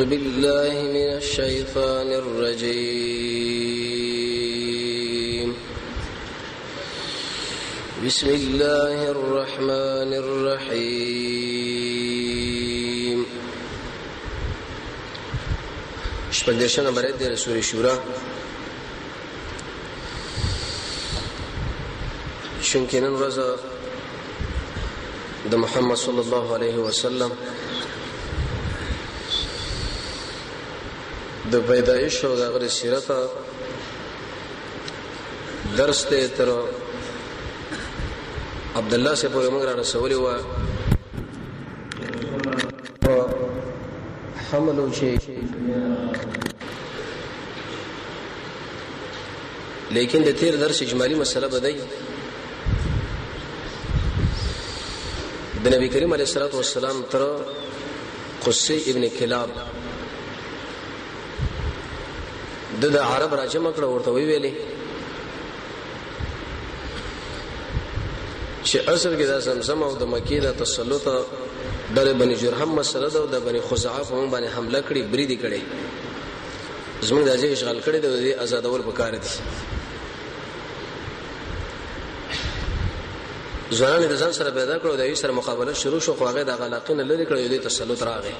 بالله من الشيطان الرجيم. بسم الله الرحمن الرحيم. شپږ دېرشم نمبر آیت دی، سورې شورا. چونکه نن ورځ د محمد صلی الله علیه وسلم د پیدایش او د هغه سیرت درس ته تر عبد الله سه پورې موږ را رسولي و حملو چې، لیکن د تیر درس اجمالی مسله بدای د نبی کریم علیه الصلاۃ والسلام تر قصی ابن کلاب د عرب راجم کړه، ورته وی ویلې چې اصل کې د زمزم او د مکې د تسلط د بنی جرهم مسله ده، او د بنی خزاعه په باندې حمله کړې، برید کړي، زموږ د ځای اشغال کړي، د دې آزادول پکار دي. ځوانان د ځان سره پیدا کړو، د یو سره مقابله شروع شو، خو هغه د غلاقین لري کړو، د تسلط راغی.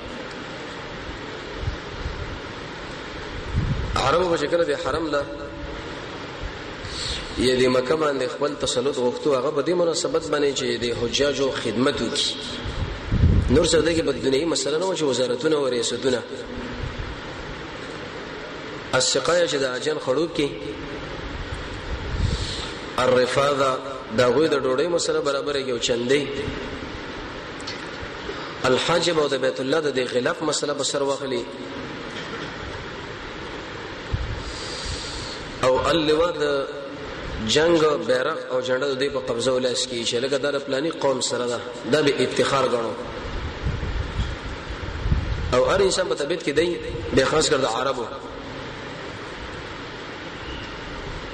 عربو په شکل د حرم له یې د مکه باندې خپل تسلط غوښتو، هغه په دې مناسبت باندې چې د حجاجو خدمت وکړي. نور څه دغه په دنیوي مسله نه و چې وزارتونه او ریاستونه. السقایه چې د اجن خړوب کې، الرفاضه دا غوی د ډوډۍ مسله برابر یو چندې، الحاجب او د بیت الله د غلاف مسله په سر واخلي، او اللوا د جنگ بیرغ او جنډه د دې په قبضه ولاس کې چې لکه دا پلاني قوم سره ده، دا به افتخار غنو. او هر انسان په طبيعت کې دی به خاص کر د عربو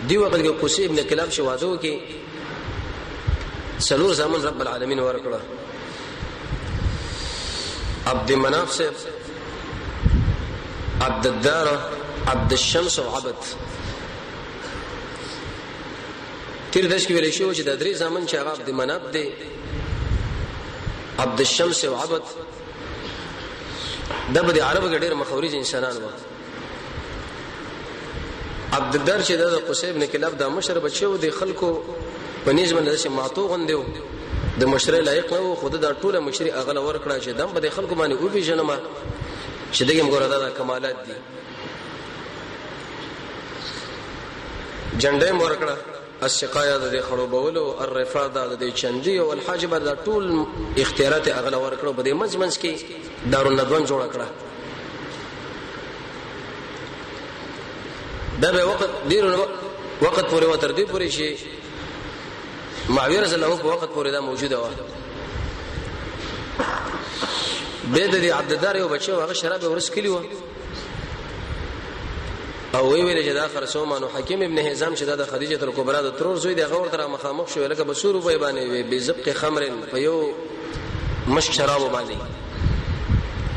دی وخت کې قصي ابن کلاب شو واده وکي، سلور زامن رب العالمین ورکړه: عبد مناف سے، عبد الدار، عبد الشمس او عبد. تیر درس کې ویل شو چې د درې زامن چې هغه عبد مناف دی، عبد الشمس او عبد، د به عربو کې ډېر مخوري انسانان وو. عبد الدار چې د قصي ابن کلاب د مشر بچو د خلکو په نسبت باندې چې ماتو غوندیو، د مشرۍ لایق نه وو، خود دا ټوله مشري اغله ورکړه چې دم په خلکو باندې او پیژنم چې دغه موږ دا کمالات دي. جنډه ورکړه، السقایا د خړوبولو، الرفاده د چندي، او الحاجب دا ټول اختیارات اغله ورکړه. په دې منځ منځ کې دارالندوان جوړ کړه. دا به وخت ډیر وخت پورې وتر دی پورې چې معاویه رضی الله په وخت پورې دا موجوده و. به د عبدالدار یو بچو هغه شراب ورس کلی و او وی ویل چې دا خرڅو مانو. حکیم ابن حزام چې دا د خدیجه الکبرى د ترور زوی دی، هغه ورته مخامخ شو، لکه بسور روپۍ باندې وی بزق خمر، په یو مشک شراب باندې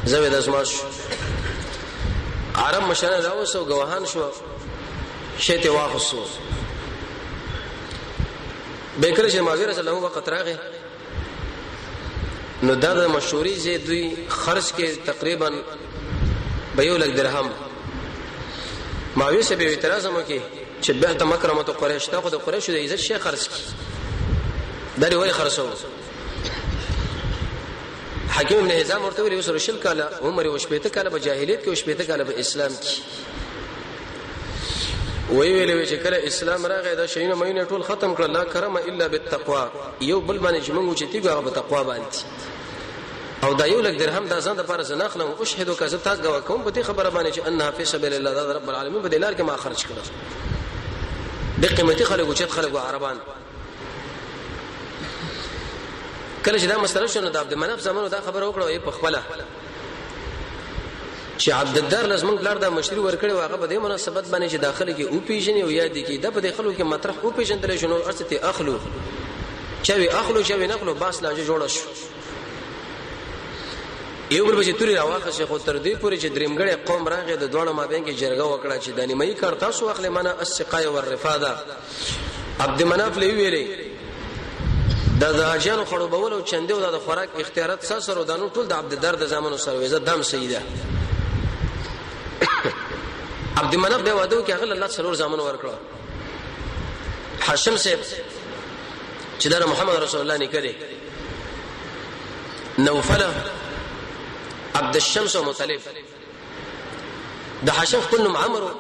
زوی د ازماش. عرب مشران راوسو، گواهان شو، شیته واخصو. به کله چې معاویه رضی الله وخت راغی، نو دا د مشورې زی دوی خرج کې تقریبا به یو لک درهم. معاویه سره به اعتراض مو کې چې بعت مکرمه قریش، تا خو د قریش د عزت شي خرج کی، دا لري خرڅو. حکیم ابن حزام ورته ویل، وسره شل کاله عمر او شپېته کاله په جاهلیت کې او شپېته کاله په اسلام کې. وی ویلې چې کله اسلام راغی، دا شیونه مینه ټول ختم کړل. لا کرم الا بالتقوا، یو بل باندې چې موږ چې تیګو هغه په تقوا باندې، او دا یو لک درهم دا ځان د پاره زنه اخلم، او اشهدو کا زه تاسو غوا کوم په دې خبره باندې چې انها فی سبیل الله، دا رب العالمین په دې لار کې ما خرج کړ. د قیمتي خلکو چې خلکو عربان کله چې دا مسله شنو، د عبد مناف زمانو دا خبره وکړه په خپل چې عبد الدار لازم بلار دا مشري ورکړي، واغه په دې مناسبت باندې چې داخله کې او پیژنې او یاد کې د په دې خلکو کې مطرح او پیژندل شنو، ارسته اخلو چا وی اخلو چا وی نخلو، باس لاجه جوړ شو. یو بل چې توري راواخه شي، خو تر دې پورې چې دریمګړی قوم راغی، د دوړو مابین کې جرګه وکړه چې د نیمایي کار تاسو واخلې، منه السقای والرفاده. عبد مناف لوی ویلې د حاجیانو خړوبول او چندې او د خوراک اختیارات سره او د نو ټول د عبد در د زامنو سره وې، زه دم سیده. عبد مناف به واده کې هغه الله څلور زامن ورکړه. هاشم صاحب چې دا محمد رسول الله نکړي، نوفل، عبد الشمس او مطلب. د هاشم خپل نوم عمرو،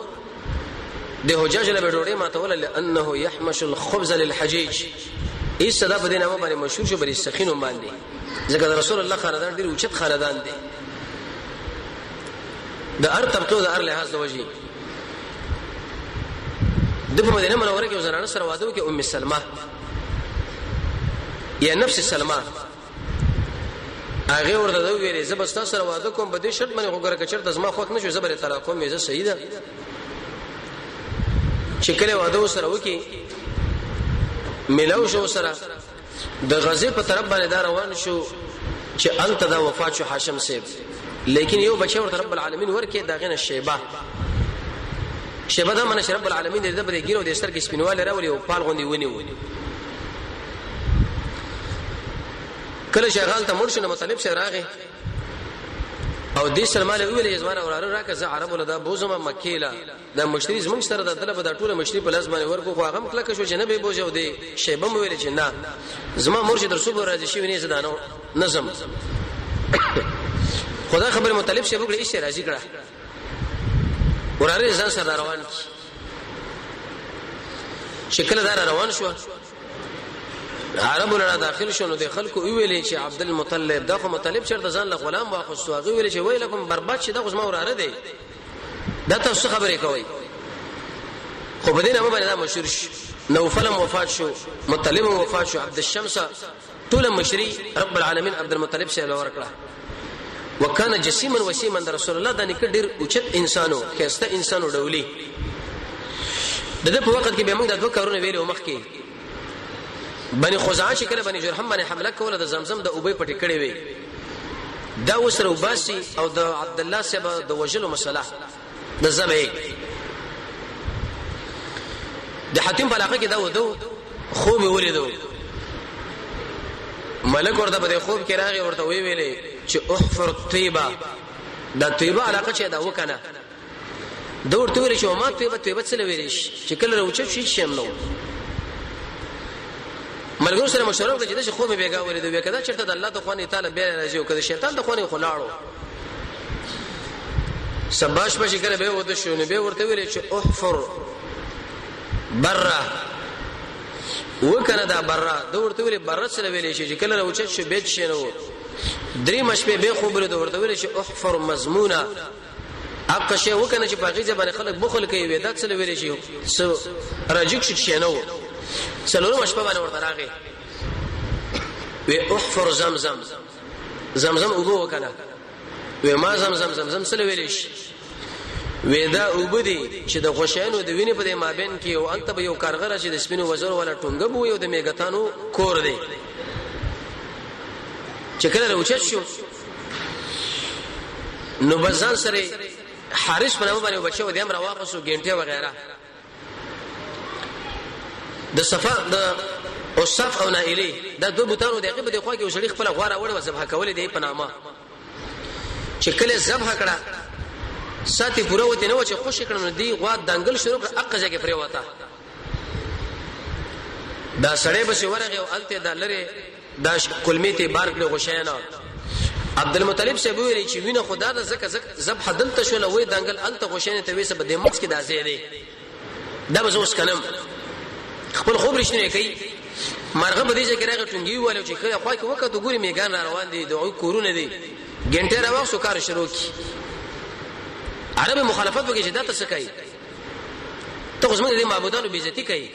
د حجاج له ډوډۍ ماتول، لانه يحمش الخبز للحجيج. ایس صدا په دې نامه باندې مشهور شو، بری سخینو باندې، ځکه د رسول الله خاندان ډیر اوچت خاندان دی د هر طبقه د هر لحاظ د وجې. د په مدینه منوره کې زنانه سره واده وکړي، ام سلمہ یا نفس سلمہ. هغه ورته دا ویلې زه بس تاسو سره واده کوم په دې شرط باندې، خو ګره کچرته زما خوښ نشو زه به طلاق کوم. زه صحیح ده چې کله واده سره وکي، ملاو شو سره، د غزې په طرف باندې دا روان شو چې الته دا وفات شو هاشم صاحب، لیکن یو بچی ورته رب العالمین ورکه، دا غنه شیبه. شیبه دا منه چې رب العالمین دې د بری ګیرو د سر کې سپینواله راولي او پال غوندي ونیو. کله چې غال ته مړ شو، نو مطلب سره راغی او دې سلمان ویل چې زمانه وراره راکه، زه عربو له دا بوزما مکیلا، دا مشتری زمونږ سره د دله به دا ټوله مشتری په لاس باندې ورکو. خو هغه هم کلک شو چې نه به بوزي، او دې شیبه مو ویل چې نه، زما مور چې در صبح راځي شي نه، زه دانو نظم. خدا خبر مطلب شی وکړي، ایسه راضي کړه، وراره ځان سره روان کی. چې کله دا روان شو، عربو لړا داخل شو، نو د خلکو ویلې چې عبد المطلب دا خو مطلب چرته ځان له غلام واخستو؟ هغه ویلې چې ویلکم برباد شي، دا خو زما وراره دی، دا تاسو خبرې کوي. خو په دې نامه باندې دا مشهور شو. نوفل وفات شو، مطلب وفات شو، عبد الشمس ټول مشری رب العالمین عبد المطلب سره ورکړه. وکانه جسیما وسیما، د رسول الله د نکړ ډیر اوچت انسانو، خسته انسانو ډولی. د دې په وخت کې به موږ د دوه کارونه ویلو مخکې. بني خزاعه چې کله بني جرهم باندې حمله کوله، د زمزم د اوبې پټې کړې وي، دا وسره وباسي، او د عبد الله صاحب د وجلو مسله د ذبح د حاتم په علاقه کې دا ودو خوب ولیدو. ملک ورته په خوب کې راغی، ورته وی ویلې چې احفر طیبه، دا طیبه علاقه چې دا وکنه. دا ورته ویل چې ما طیبه، طیبه څه ویلې شي چې کله راوچت شي شم؟ نو ملګرو سره مشوره وکړه چې خو مې بیګا ولید، وی کدا چرته د الله د خوانې تعالی بیا راځي او کده شیطان د خوانې خلاړو. سباش په شکل به ود شو، نو به ورته ویل چې احفر بره وکنه دا بره. دا ورته ویل بره سره ویل شي چې کله راوچت شو بیت شنو. درې مشپې به خو بل ورته ویل چې احفر مضمونه، حق شی وکنه چې په غیزه باندې خلک بخل کوي، وې دا څه ویل شي سو راجک شي شنو. څلورم شپه باندې ورته راغی وی احفر زمزم، زمزم وبو وکنه. وی ما زمزم، زمزم څه ویل شي؟ وی دا وبدي چې د غشینو د وینې په دې مابین کې او انت به یو کارغه چې د سپینو وزر ولا ټونګه بو یو د میګتانو کور دی. چې کله راوچت شو، نو بزان سره حارث په نامه باندې بچو د امر واخصو، ګنټه وغیرہ د صفا د اوصاف او نائلی دا دوه بوتانو دغه په خوا کې وسړي خپل غواره وړ وذبح کولې دی په نامه. چې کله ذبح کړه، ساتي پوره وته نو چې خوش کړه، نو دی غوا دنګل شروع کړ، اقه ځای کې پرې وته. دا سړی به ورغه او الته دا لره دا کلمې ته بار کړې غشینا. عبد المطلب صاحب ویل چې وینه خدا د زکه ذبح دلته شول، وې دنګل الته غشینه ته وې سبد مخ کې دا ځای دی، دا به اوس کنم خپل خوب رښتینی کوي. مرغه به دې چې راغی ټونګي والو چې کله خوا کې وکړه ګوري میګان را روان دي، د کورونه دي، ګنټه راوښ کار شروع کی. عرب مخالفت وکړي چې دا څه کوي، ته خو زموږ د معبودانو بیزتی کوي.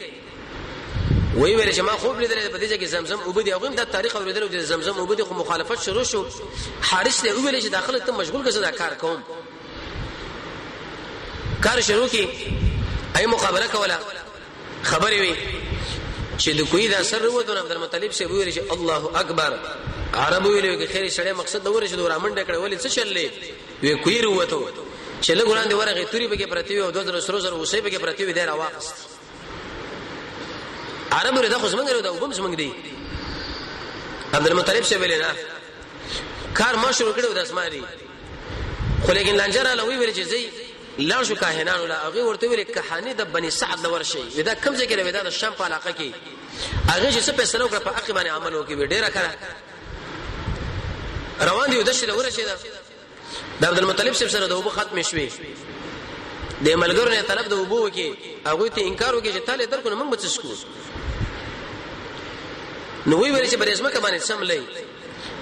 وی ویل چې ما خوب لیدل په دې کې زمزم وبدي، هغه دا تاریخ اوریدل چې زمزم وبدي، خو مخالفت شروع شو. حارث له ویل چې داخله ته مشغول کړه، دا کار کوم. کار شروع کی، ای مقابله کوله، خبرې وی. چې د کوی دا سر وروته، عبد المطلب سی ویل چې الله اکبر. عرب ویل چې خیر سړی مقصد د ورشه د رامنډه کړه، ولې څه چللې؟ وی کوی وروته چې لږ وړاندې ورغې، توري به کې پرتی وي او 2000 سرو زر اوسې به کې پرتی وي، دی راواخست. عرب ورته خو زمنګ دا وبم زمنګ دی. عبد المطلب سی ویل نه، کار ما شروع کړو د اسماري، خو لیکن لانجره لوي ویل چې زی لاړ شو کاهنانو لا. هغه ورته ویل کهانی د بني سعد لور شي، ودا کوم ځای کې؟ ودا د شام په علاقه کې. هغه چې څه فیصله وکړه په حق باندې عمل وکړي. ډیره کړه روان دي، د شله ورشي د عبد المطلب صاحب سره د وبو ختم شوي، د ملګرو نه طلب د وبو وکي، هغه ته انکار وکي چې تاله درکو موږ به څه شو. نو وی ویل چې برېزمه باندې سم لې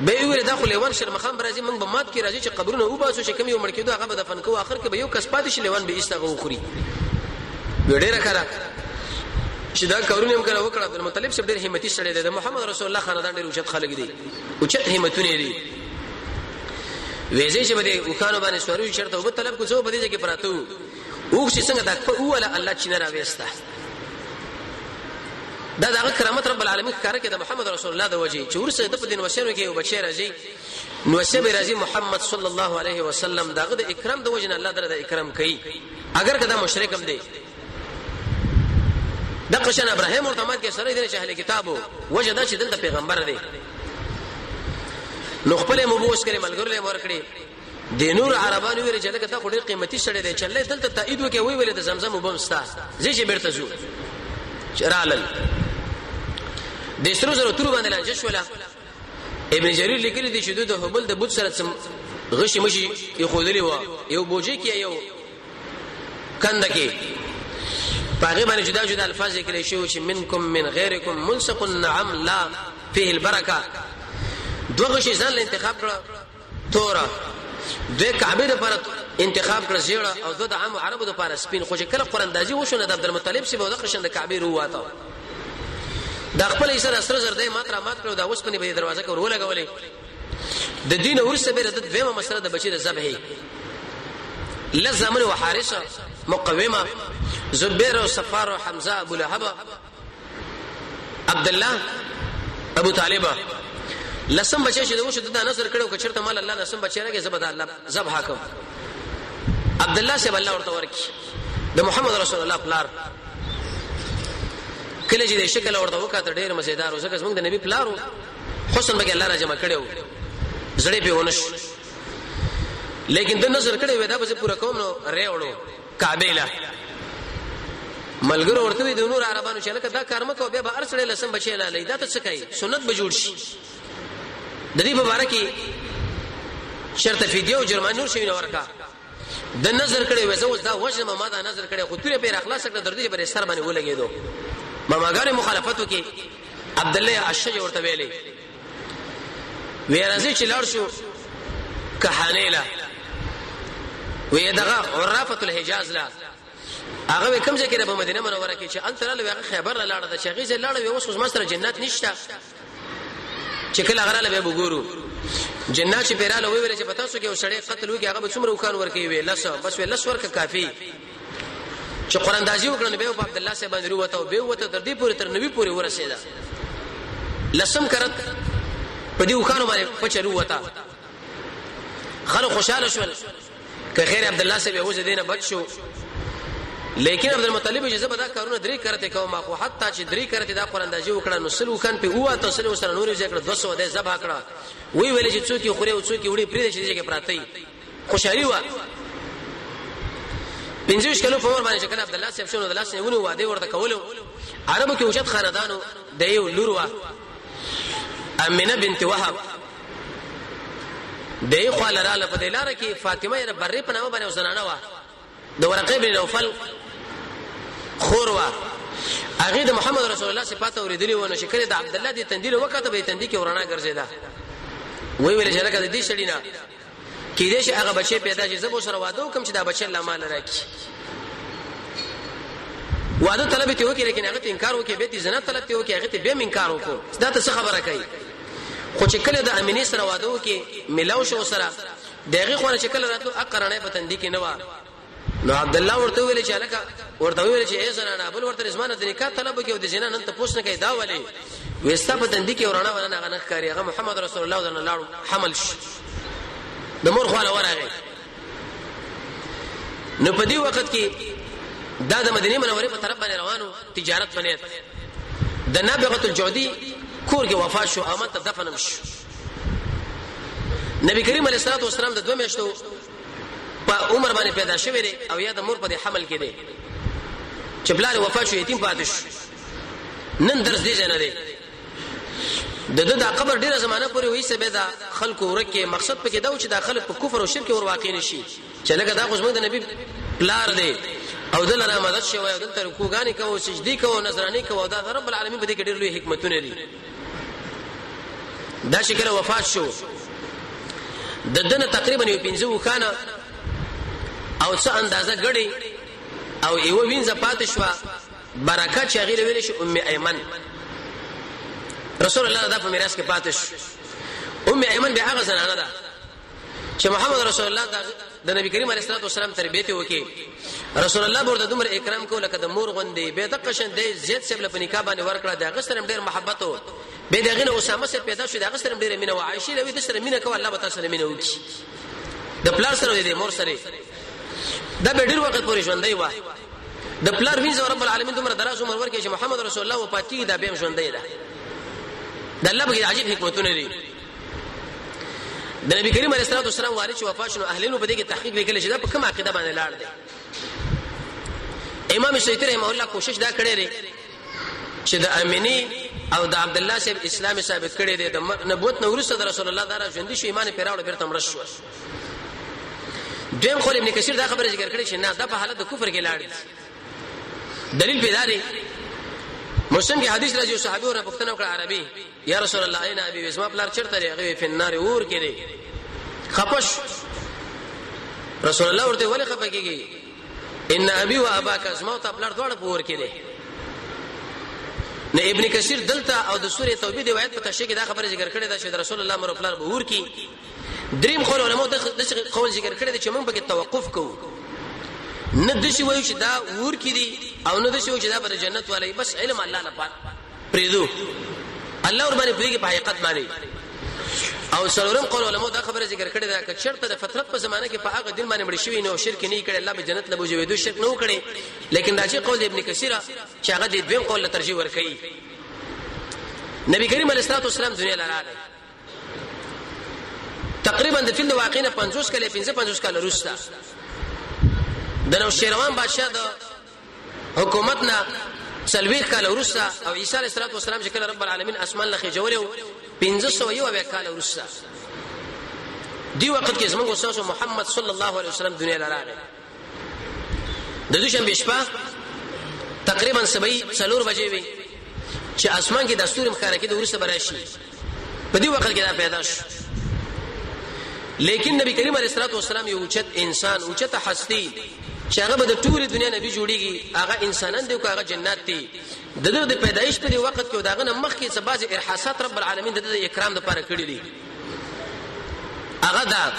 به ویل دا خو لیوان شرمخان برازي، موږ به مات کی راځي چې قبرونه وباسو، چې کم یو مړ کېدو هغه به دفن کوو، اخر کې به یو کس پاتې شي، لیوان به ایستغه وخوري. ډیره کړه چې دا کارونه هم کړه وکړه. عبد المطلب صاحب ډېر همتي سړی دی، د محمد رسول الله خاندان ډېر اوچت خلک دي، اوچت همتونه دي. ویزه چې بده وکانو باندې سوارو شرط او طلب کو څو بده کې پراته وو چې څنګه دا په اوله الله چې نه راويسته. دا دغه کرامت رب العالمین ښکاره کړي د محمد رسول الله د وجه چې ورسره د په دین وسینو کې یو بچی راځي، نو سه به راځي محمد صلی الله علیه وسلم، دغه د اکرام د وجه نه الله دره د اکرام کوي، اگر کدا مشرک هم دی. د قشن ابراهیم ورته مات کې سره دې چې اهل کتابو وجه دا چې دلته پیغمبر دی. نو خپل مبوس کړي، ملګرو له ور کړی، د نور عربانو ویل چې لکه دا خو ډیر قیمتي سړی دی، چې دلته تایید وکي. وی ویل د زمزم وبم ستا زه چې بیرته زو رالل، د سرو زرو تور باندې لانجه شوله. ابن جرير لیکلی دی چې د هبل د بت سره غشي مشي یې خودلی و، یو بوجي کې یو کند کې پاغه باندې جدا جدا الفاظ لیکل شوی چې منکم من غیرکم ملصق النعم لا فيه البرکه. دوه غشي ځان له انتخاب کړه تورا، دوی کعبه لپاره انتخاب کړ زیړه، او دوه د عام عربو لپاره سپین. خو چې کله قران اندازي وشو نه د عبد المطلب سی به د قشن د کعبه رواته د خپل سره سره زر دی مات را مات کړو، دا وسپنې به دروازه کې ورولګولې. د دین ورسره به د دویمه مسله د بچی د ذبح لزمن وحارسه مقومه زبیر او صفار او حمزه ابو لهب عبد الله ابو طالب. لسم بچی چې د وشو د نظر کړو که چرته مال الله لسم بچی راګه زبد الله ذبح کوم. عبد الله سیب الله ورته ورکی د محمد رسول الله پلار. کله چې د شکل ورته وکاته ډیر مزیدار و، ځکه زمونږ د نبی پلارو حسن به الله را جمع کړو، زړه په ونش. لیکن د نظر کړي وې دا به پوره کوم، نو ریوړو کعبه له ملګرو ورته د نور عربانو چې لکه دا کار مکو، بیا به ارسړې لسم بچی لا لې، دا ته څه کوي، سنت به جوړ شي. د دې په اړه کې شرط فدیه او جرمانه نور شي نه ورکا. د نظر کړي وې زه اوس دا وجه ما دا نظر کړي، خو تورې په اخلاص کړه در دې پر سر باندې ولګېدو، ماماګانې مخالفت وکي. عبد الله اشج ورته ویلې وی راځي چې لاړ شو کهانه لا وی دغه عرافه الحجاز لا. هغه کوم ځای کې په مدینه منوره کې چې انت لاله هغه خیبر لاړه ده چې هغه ځای لاړه وی اوس ما سره جنات نشته، چې کله هغه لاله به وګورو جنات چې پیراله. وی ویل چې پتا سو کې وسړی قتل وکي هغه به څومره وکان ورکي؟ وی لس، بس وی لس ورکه کافي. چې قران دازي وکړ نو به په عبد الله صاحب باندې وروته او به وته تر دې پورې تر نبی پورې ورسېده. لسم کرت په دې وکانو باندې پچرو وته، خلک خوشاله شول که خیر عبد الله صاحب یو دینه بچ شو. لیکن عبد المطلب چې زبدا کارونه درې کرته کوم، خو حتی چې درې کرته دا قران دازي وکړه نو سلو کان په اوه ته سلو سره نور ذکر 200 د ذبح کړه. وی ویل چې څوک خوري او څوک وړي پرې چې کې پراته خوشحالي و. 25 کلو په عمر باندې چې کله عبد الله صاحب شنو د لاس نیونه واده ورته کولو، عربو کې اوچت خاندانو د یو لور وا امینه بنت وهب د خو لراله په دلاره کې فاطمه یې بری په نامه باندې زنانه وا د ورقه بن نوفل خور وا. هغه د محمد رسول الله صفات اوریدلی و، نو شکر د عبد الله دی تندې وکاته به تندې کې ورانا ګرځیدا. وی ویل چې لکه د دې سړی نه کې دې شي هغه بچي پیدا شي، زه به سره واده وکم چې دا بچي الله مال راکړي. واده طلب ته وکړي لیکن هغه ته انکار وکړي، به دې زنا طلب ته وکړي هغه ته به انکار وکړو، دا ته څه خبره کوي. خو چې کله د امینه سره واده وکړي ملاو شو سره دغه خو چې کله راتلو اقرانه په تندې کې نه و. نو عبد الله ورته ویل چې الکه ورته ویل چې ای زنانه، بل ورته زمانه د نکاح طلب کوي او د زنا نن ته پوښتنه کوي، دا ولې وستا په تندې کې ورانه ونه هغه نه ښکاري؟ هغه محمد رسول الله صلی الله علیه حمل شو، د مور خواله ورغی. نو په دې وخت کې دا د مدینه منورې په طرف باندې روانو تجارت باندې، د نابغه الجعدي کور کې وفات شو او ته دفنم شو. نبی کریم علیه الصلاه والسلام د 2 میاشتو په عمر باندې پیدا شوی دی او یا د مور په حمل کې دی چې پلار وفات شو، یتیم پاتې شو. نن درس دی نه دی د د قبر ډیره زمانہ پورې وې سبه دا خلکو ورکه، مقصد پکې دا و چې دا خلک په کفر او شرک ور واقع نشي، چې لکه دا خو زموږ د نبی پلار دی او دل را مدد شوی او دلته رکوګانی کوو، سجدي کوو، نظرانی کوو. دا رب العالمین په دې کې ډیر لوی حکمتونه دي. دا شکل وفات شو، د دنه تقریبا یو 5 وخانه او څه اندازه غړي او یو وینځه پاتې شو، برکت چې هغه ویل شي ام ایمن، رسول الله دا په میراث کې پاتې شو. ام ایمن به هغه زنانه ده چې محمد رسول الله د نبی کریم علیه الصلاه والسلام تربیت وکي، رسول الله ورته دومره اکرام کو لکه د مور غوندې، به دقه شان د زید صاحب له نکاح باندې ورکړه، د غسر ډیر محبت وو. به دغه نه اسامه سره پیدا شو، د غسر ډیر مینه او عائشه له دې سره مینه کوه، الله به تاسو سره مینه وکړي، د پلار سره د مور سره. دا به ډیر وخت پورې ژوندۍ و، د پلار وینځ رب العالمین دومره دراز عمر ورکړي چې محمد رسول الله وفات کیږي دا به هم ژوندۍ ده. د الله به عجیب حکمتونه دي. د نبی کریم علیه الصلاه والسلام والد چې وفات شنو، اهلینو په دې کې تحقیق لیکل چې دا په کومه عقیده باندې لاړ دی. امام سیوطی رحمه الله کوشش دا کړی دی چې د امینی او د عبد الله صاحب اسلام ثابت کړی دی، د نبوت نو ورسره د رسول الله دار ژوند شو، ایمان پیراوړ بیرته مړ شو. دویم خو ابن کثیر دا خبره ذکر کړې چې نه، دا په حالت د کفر کې لاړ دی. دلیل پیدا دی، مسلم کې حدیث راځي، صحابي ورنه پوښتنه وکړه عربي، یا رسول الله اين ابي، وسما پلار چرته دی؟ هغه په النار، اور کې دی. خپش رسول الله ورته ولې خپه کیږي؟ ان ابي و اباک، ازما او پلار دواړه په اور کې دی. نه ابن کثیر دلته او د سورې توبې د روایت په تشریح کې دا خبره ذکر کړې ده چې د رسول الله مر پلار به اور کې. دریم قول علماء د قول ذکر کړی دی چې موږ به توقف کوو، نه د شي وایو چې دا ور کې دي او نه د شي وایو چې دا بر جنت والي، بس علم الله نه پات پریدو، الله ور باندې پوهیږي په حقیقت باندې. او څلورم قول علماء دا خبره ذکر کړې ده چې چرته د فطرت په زمانه کې په هغه دین باندې مړ شوی نو شرک نه کړي، الله به جنت له بوجوي، دوی شرک نه وکړي. لیکن دا چې قول ابن کثیر چې هغه د دویم قول له ترجیح ورکړي. نبی کریم علیه الصلاه والسلام دنیا لراغی تقریبا د فیل د واقع نه 50 کله 55 کال وروسته، د نوشیروان بادشاہ د حکومت نه 40 کال وروسته، او عیسی علیه السلام چې کله رب العالمین اسمان لخي جوړو 501 کال وروسته، دی وخت کې زموږ استاد محمد صلی الله علیه وسلم دنیا لراغی. د دوشنبه شپه تقریبا سبعی 4 بجې وي چې اسمان کې د ستوري مخکاره کې د ورسته براشي، په دې وخت کې دا پیدا شو. لیکن نبی کریم علیه الصلاه والسلام یو اوچت انسان، اوچت هستی چې هغه به د ټولې دنیا نبی جوړیږي، هغه انسانان دی او هغه جنات دي. د ده د پیدایش په دې وخت کې داغه نه مخکې څه بعضې ارحاسات رب العالمین د ده اکرام دپاره کړي دي. هغه دا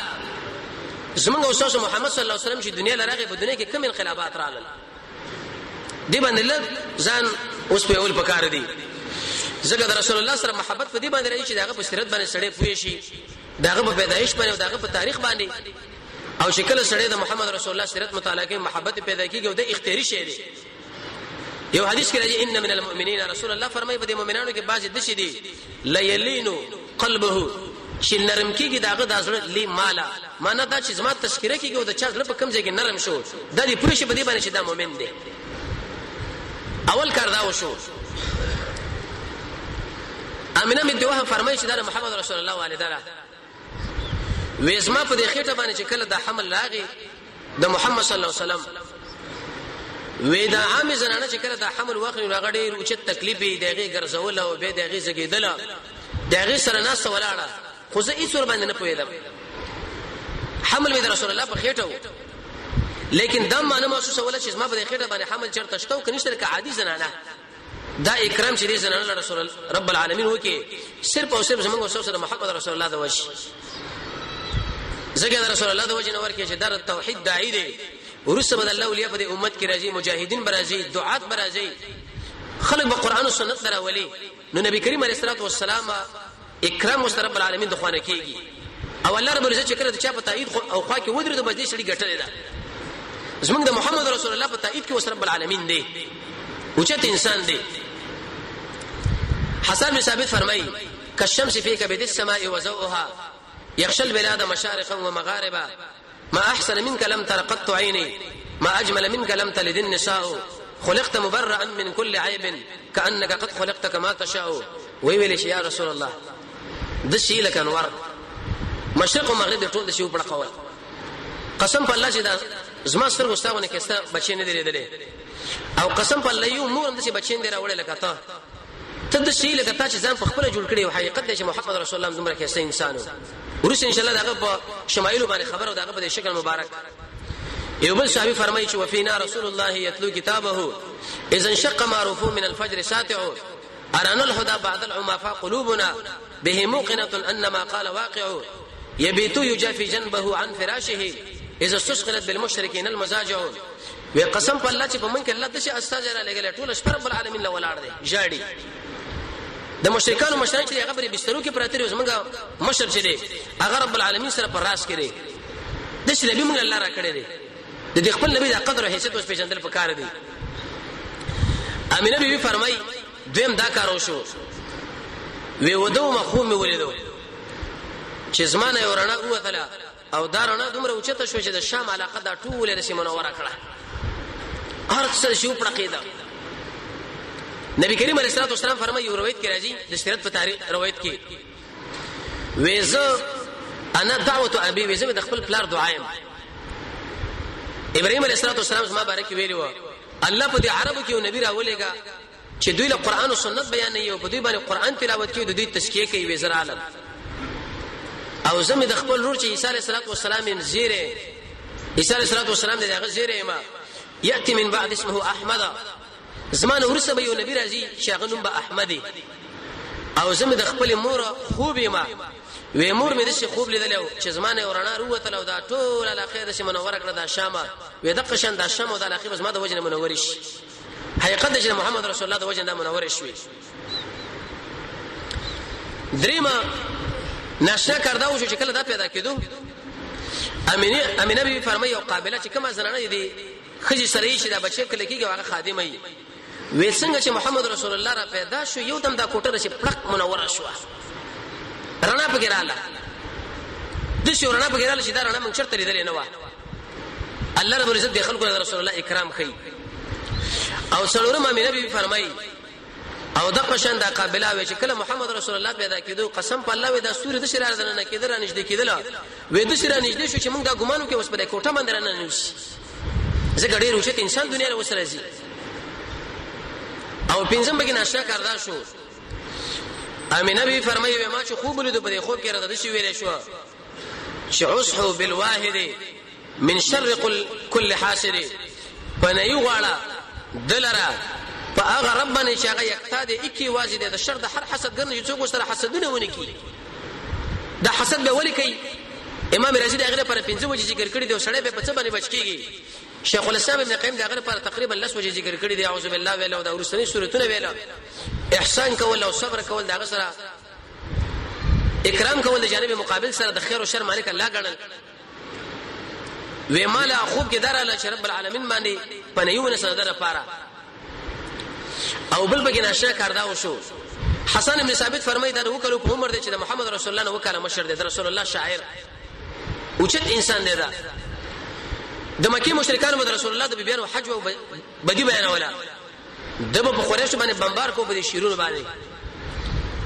زمونږ استاد محمد صلی الله علیه وسلم چې دنیا لراغه، په دنیا کې کم انقلابات رالل، دی باندې لږ ځان اوس په اول پکار دی، ځکه د رسول الله سره محبت په دې باندې راځي چې داغه په سیرت باندې سړی پوه شي، داغه په پیدایش باندې او داغه په تاریخ باندې. او چې کله سړی د محمد رسول الله سیرت مطالعه کوي، محبت پیدا کیږي او د اختیاري شی دی. یو حدیث کې راځي، ان من المؤمنین، رسول الله فرمایي په دې مؤمنانو کې بعضې داسې دي لیلینو قلبه، چې نرم کیږي داغه د زړه لی مالا، معنا دا چې زما تذکره کیږي او د چا زړه په کم ځای کې نرم شو، دا دې پوه شي په دې باندې چې دا مؤمن دی. اول کار دا وشو. امینه بنت وهب فرمایي چې دا محمد رسول الله والده ده، وېزما په دې خېټه باندې چې کله د حمل راغی د محمد صلی الله علیه وسلم، وې دا عام زنانه چې کله د حمل واخلي نو هغه ډېر اوچت تکلیف وي، د هغې ګرځول او بیا د هغې زېږېدل، د هغې سره ناسته ولاړه، خو زه هېڅ ورباندې نه پوهېدم. حمل مې د رسول الله په خېټه و، لیکن دا ما نه محسوسوله چې زما په دې خېټه باندې حمل چېرته شته او که نشته، لکه عادي زنانه. دا اکرام چې دې زنانه رسول رب العالمین وکي صرف او صرف زمونږ او سره محمد رسول الله د وجه، ځکه د رسول الله د وجه نه ورکه چې در توحید داعی دی. ورسره به الله اولیاء په دې امت کې راځي، مجاهدین به راځي، دعات به راځي، خلک به قرآن او سنت راولي. نو نبی کریم علیه الصلاه والسلام اکرام وسره رب العالمین د خوانه کیږي، او الله رب العزت چې کله د چا په تایید او خوا کې ودرېد، بس دې سړي ګټلې ده. زمونږ د محمد رسول الله په تایید کې وسره رب العالمین دی، اوچت انسان دی. حسن بن ثابت فرمایي: كالشمس في كبد السماء وزوءها يخشى البلاد مشارقا ومغاربا، ما احسن منك لم تر قط عيني، ما اجمل منك لم تلد النساء، خلقت مبرأ من كل عيب كأنك قد خلقت كما تشاء. وی ویل شي: یا رسول الله، د شي لکه انوار مشرق او مغرب ټول د شی په قول، قسم په الله چې دا زما سترګو ستاونه کې ستا بچی نه دی لیدلې، او قسم په الله یو مور هم داسې بچی نه دی راوړی لکه ته. ته د شي لکه تا چې ځان په خپل جوړ کړی. او حقیقت دی چې محمد رسول الله دومره ښایسته انسان و. وروسته ان شاء الله دغه په شمایلو باندې خبره او دغه په شکل مبارک. یو بل صحابي فرمایي چې وفینا رسول الله یتلو کتابه اذا انشق معروف من الفجر ساطع، ارانا الهدى بعد العمى فقلوبنا به موقنة ان ما قال واقع، يبيت يجافي جنبه عن فراشه اذا استثقلت بالمشركين المزاجع. وی قسم په الله چې په من کې الله د شي استاد را لګل، ټول شپه رب العالمین له ولاړ دی ژاړي. د مشرکانو مشران چې هغه بری بسترو کې پراته دي، زمونږ مشر چې دی هغه رب العالمین سره پر راس کې دی. د شي نبی مونږ الله را کړی دی، د خپل نبی د قدر او حیثیت اوس پیژندل پکار دی. امینه بیبي فرمای، دویم دا کار وشو، وی ودو مخوم ولیدو چې زمانه یو رڼا ووتله، او دا رڼا دومره اوچته شو چې د شام علاقه دا ټوله رسې منوره کړه، هر څه شي پړقېده. نبی کریم علیه الصلاه والسلام فرمایي، یو روایت کې راځي د سیرت په تاریخ روایت کې، ویزه انا دعوت ابي، ویزه د خپل پلار دعا یم. ابراهيم علیه السلام زما بارک ویلی و الله په دې عربو کې یو نبی راولېګا چې دوی له قران او سنت بیان نه، په دوی باندې قران تلاوت کوي، د دوی تزکیه کوي. وزر عالم او زمې د خپل رور چې عیسی علیه السلام یې زیره، عیسی علیه السلام دغه زیره ما یاتی من بعد اسمه احمد، زمان ورسره به یو نبی راځي چې هغه نوم به احمد. او زمې د خپل مور خوب ما وې، مور مې د شي خوب لیدل چې زمانه ورنا وروته او دا ټول علاقه د شي منوره کړه دا شامه. وې د قشن دا شام او د علاقه زما د وجنه منور شي. حقیقت چې محمد رسول الله د وجنه منور شوي. دریمه ناشنا کار دا وشو چې کله دا پیدا کېدو، امینه بي فرمایي، او قابله چې کومه زنانه دي خځې سره یې چې دا بچی کله کېږي هغه خادمه وي، وې څنګه چې محمد رسول الله را پیدا شو، یو دم دا کوټه چې پړق منوره شو، رڼا پکې رااله، د شو رڼا پکې رااله چې دا رڼا موږ چرته لیدلې نه و. الله رب العزت د خلکو رسول الله اکرام خي. او څلورم امینه بي فرمایي، او د قشن دا قابله وی چې کله محمد رسول الله پیدا کېدو، قسم په الله وی دا سوري د شرار نه کېدل را نږدې کېدل، وې د شرار نږدې شو چې موږ دا ګمانو کې اوس په کوټه باندې را نه نوشي، ځکه ډېر اوچت انسان دنیا له وسره راځي. او پنځم بګی ناشنا کار دا شو، امینه بی فرمایي ما چې خوب لیدو، په دې خوب کې را د شي ویلې شو چې عصحو بالواحد من شر كل حاسد، پنه غواړه دلره په هغه رب باندې چې هغه یکتا دی، اکی واځي دی د شر د هر حسد ګر نه چې څوک سره حسدونه ونه کی. د حسد به ولي کوي؟ امام رازي د هغه لپاره پنځه وجې ذکر کړي دي، او سړی به په څه باندې بچ کیږي؟ شیخ الاسلام ابن قیم د هغه لپاره تقریبا لس وجې ذکر کړي دي. اعوذ بالله ویل او د ورستنی سورتونه ویل، احسان کول او صبر کول، د هغه سره اکرام کول، د جانب مقابل سره د خیر او شر مالک الله ګڼل. وې مال خوب کې دراله چې رب العالمین باندې پنیونه سره در پاره. او بل بګی ناشنا کار دا وشو، حسن ابن ثابت فرمایي دا وکړو په عمر دی چې د محمد رسول الله نو وکاله مشر دی، د رسول الله شاعر اوچت انسان دی. دا د مکه مشرکانو د رسول الله د بیبیانو حج او بدی بیانوله، د په قریش باندې بمبار کو په دې شیرونو باندې.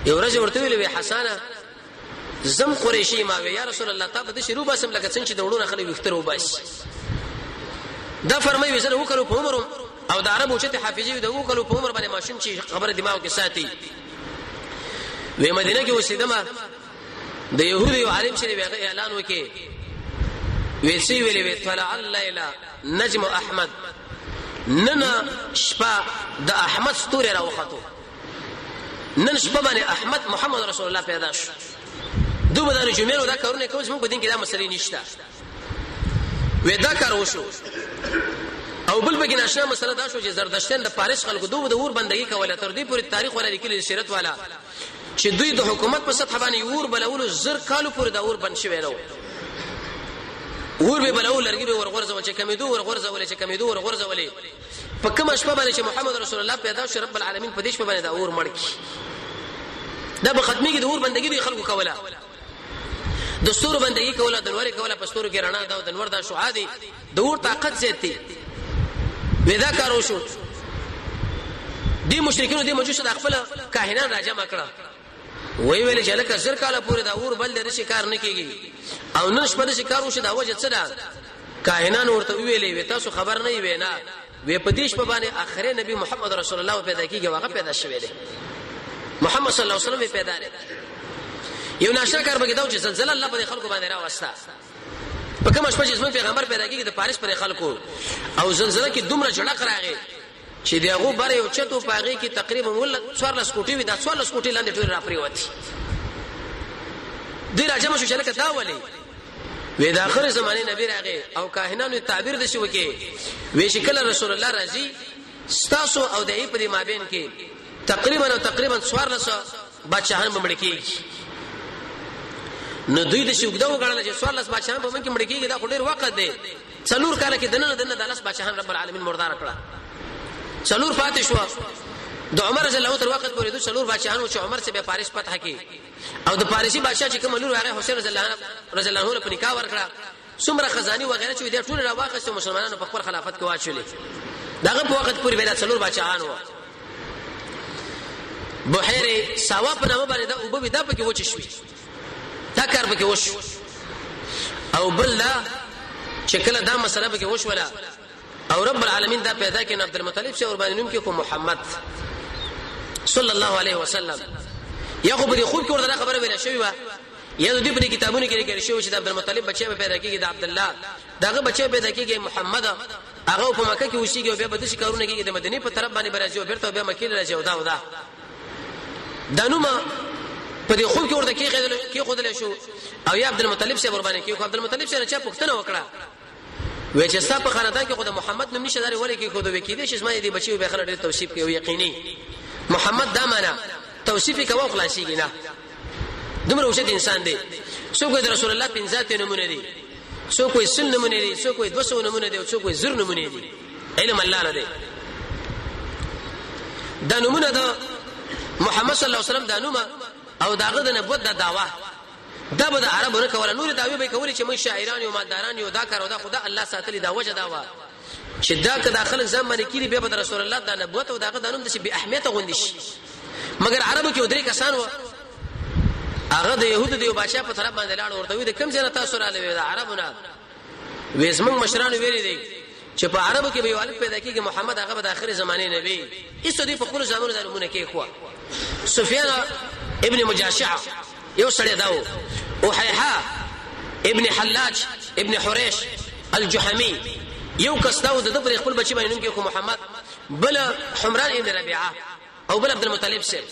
یو ورځ ورته ویل وی حسنه زم قریشی ما، وی یا رسول الله تا به د شروع باسم لکه څنګه چې د وړونه خلک وختر وباسي. دا فرمایي وزره وکړو په عمر، او د عربو چې حافظي د وکړو په عمر باندې ماشوم چې خبره دماغ کې ساتي. وی مدینه کې اوسېدم، د يهودو یو عالم چې وی اعلان وکي، وی سی ویلې وی طلع الليل نجم احمد، نن شپه د احمد ستوري راوخته، نن شپه باندې احمد محمد رسول الله پیدا شو. دوی به د جمعې دا کارونه کوي، موږ په دین کې دا مسلې نشته. وې دا کار وشو. او بل پکې ناشنا مسله دا شو چې زردشتیان د پارس خلکو دوی د اور بندگی کوله، تر دې پورې تاریخ ولا لیکلي سیرت والا چې دوی د حکومت په سطح باندې اور بلولو 1000 کالو پورې دا اور بند شوی نه و. اور به بلول، لرګي به ورغورځول چې کمیدو ورغورځول، چې کمیدو ورغورځولې. په کومه شپه باندې چې محمد رسول الله پیدا شو، رب العالمین په دې شپه باندې دا اور مړ کی، دا به ختميږي. د اور بندگی دوی خلکو کوله، د ستورو بندگی کوله، د نور کوله، په ستورو کې رڼا ده او د نور دا شعاع دی، د اور طاقت زیات دی. ودا کار وشو، دی مشرکینو دی مجوس د خپل کاهنان راجمع کړه، وی ویل چې لکه 1000 کاله پورې دا اور بل د شي کار نه کیږي او نن شپه د شي کار وشو، دا وجه څه ده؟ کاهنان ورته ویلې وی تاسو خبر نه وی نه وی په دې شپه باندې اخري نبی محمد رسول الله پیدا کیږي، هغه پیدا شوی دی، محمد صلی الله علیه وسلم پیدا دی. یو ناشنا کار به دا چې زلزلہ الله په خلکو باندې راوسته په کومه شپه چې زموږ پیغمبر پیدا کیږي د پاریس پر خلکو، او زلزلہ کې دومره جړق راغی چې دغه بر یو چتو پاغي کې تقریبا ول 14 کوټي وي، دا 14 کوټي لاندې ټول را پریوتی. دی راجم شو چې لکه دا ولي وې د اخر زمانه نبی راغی او کاهنانو تعبیر د شو کې وې شکل رسول الله راځي ستاسو او د ای په مابین کې تقریبا او تقریبا 14 بادشاہان به مړ کیږي. نو دوی د شوګده وګڼل چې 14 بادشاہان به مونږ کې مړ کیږي، دا خو ډیر وخت دی. څلور کاله کې دنه دنه د لس بادشاہان رب العالمین مردار کړه، څلور پاتې شو. د عمر رضی الله تر وخت پورې د څلور بادشاہانو چې عمر سے به پاریس فتح کی او د پاریسي بادشاہ چې کوم لور هغه حسین رضی الله رضی الله عنه په نکاح ورکړه، څومره خزاني وغیرہ چې د ټول راواخیسته مسلمانانو په خپل خلافت کې واچولې. دغه په وخت پورې بیا څلور بادشاہان وو. بحیره ساوا په نامه باندې دا وبو دا پکې وچ شوي، دا کار پکې وشو. او بل دا چې کله دا مسله پکې وشوله او رب العالمین دا پیدا کړي عبد المطلب چې اور باندې نوم کې کو محمد صلی الله علیه وسلم، یا خو په دې خوب کې ورته خبره ویل شوې و، یا د دې په کتابونو کې لیکل شوی چې د عبد المطلب بچی به پیدا کیږي، د عبد الله دغه بچی پیدا کیږي محمد، هغه په مکه کې اوسېږي او بیا به د کارونه کیږي، د مدینه په طرف باندې برازي او بیرته بیا مکه راځي. او دا او دا د نومه په دې خوب کې ورته کې خودل شو او یا عبد المطلب شه ور باندې کې خو عبد المطلب شه چا پوښتنه وکړه وې چې ستا په خاندان کې خو د محمد نوم نشه داري ولې کې خو د وکیدې چې زما دې بچي به خلک ډېر توصیف کوي، یقیني محمد دا معنا توصیف کوي خلاصيږي نه، دومره اوچت انسان دی. څوک د رسول الله پنځه نمونه دي، څوک یې 100 نمونه دي، څوک یې 200 نمونه دي، او څوک یې 1000 نمونه دي، علم الله نه دی. دا نمونه د محمد صلی الله علیه وسلم دا نومه او داغه د نبوت دا داوا دا به د عربو نه کوله، نور داوی به کولې چې موږ شاعران یو، مالداران یو، دا کار او دا خدا الله ساتلی. دا وجه دا وا چې دا که دا خلک ځان باندې کړي بیا به د رسول الله د نبوت او داغه د نوم د بې اهمیت غوندي شي. مګر عربو کې درې کسان و، هغه د يهودو د یو بادشاہ په طرف باندې لاړ، ورته وی د کم ځای تاسو را لوي؟ د عربو نه. وې زمونږ مشرانو ویلي دي چې په عربو کې به یو الک پیدا کیږي محمد، هغه به د اخري زمانه نبی. ایسو دی په خپل زامنو د نمونه کې خو سفیان ابن مجاشع یو سړی داو، او حیحا ابن حلاج ابن حریش الجحمی یو کس داو، د پر خپل بچی باندې نوم کې خو محمد، بل حمران ابن ربيعه او بل عبد المطلب سره.